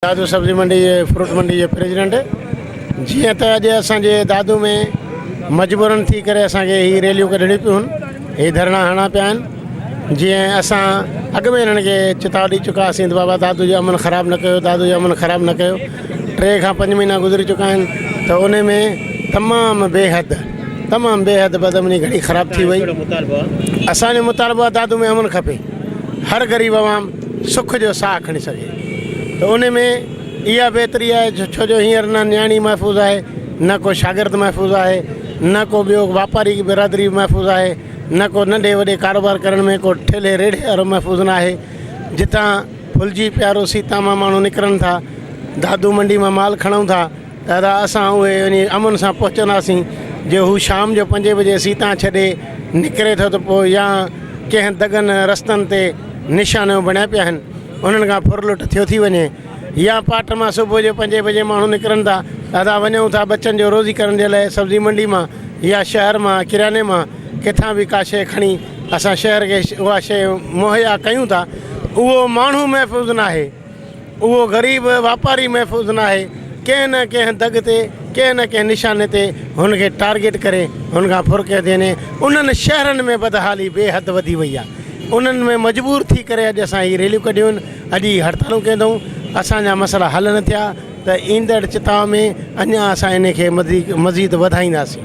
دادو سبزي منڊي جي فروٽ منڊي جي پريزيڊنٽ جيئن ته اڄ اسان جي دادو ۾ مجبورن ٿي ڪري اسان کي هي ريليون ڪڍڻيون پيون هي ڌرڻا هڻڻا پيا آهن جيئن اسان اڳ ۾ هنن کي چتاء ڏئي چڪا هئاسين ته بابا دادو جو امن خراب نه ڪيو دادو جو امن خراب نه ڪيو ٽي کان پنج مهينا گذري چڪا آهن ته ان ۾ تمام بي حد تمام بي حد بدامني گهڻي خراب ٿي وئي اسان جو مطالبو آهي دادو ۾ امن کپي هر غريب عوام سک جو ساهه کڻي سگهي ته ان ۾ اها بهتري آهي ڇو جو هينئر نه نياڻي محفوظ آهي نه ڪو شاگرد محفوظ آهي نه ڪو ٻيو واپاري برادري محفوظ آهي نه ڪو ننڍي وڏي ڪاروبار ڪرڻ ۾ ڪو ٺيلهي ريڙهي وارو محفوظ نه آهي جتان ڦلجي پيارو سيتا مان ماڻهو نڪرن ٿا دادو منڊي مان مال کڻون ٿا ته ادا اسان اهي وڃي امن سان پهچنداسين جي هو شام جو پنجين بجي سيتان ڇڏي نڪري ٿو ته پوء يا ڪنهن دڳن رستن تي نشانو بڻيا پيا آهن انهن کان ڦر لٽ ٿيو ٿي وڃي يا پاٽ مان صبح جو پنجين بجي ماڻهو نڪرن ٿا ته ادا وڃون ٿا ٻچن جو روزي ڪرڻ جي لاء سبزي منڊي مان يا شهر مان ڪرياني مان ڪٿان به ڪا شيء کڻي اسان شهر کي اها شيء مهيا ڪيون ٿا اهو ماڻهو محفوظ ناهي. اهو غريب واپاري محفوظ ناهي، ڪنهن نه ڪنهن دڳ تي، ڪنهن نه ڪنهن نشاني تي هن کي ٽارگيٽ ڪري هن کان ڦر ڪيو ٿي وڃي. انهن شهرن ۾ بدحالي بي حد وڌي وئي آهي. انهن ۾ مجبور ٿي ڪري اڄ اسان هي ريليون ڪڍيون آهن، اڄ هي هڙتالون ڪيون اٿئون. اسان جا مسئلا حل نه ٿيا ته ايندڙ چتاء ۾ اڃا اسان ان کي مزيد وڌائينداسين.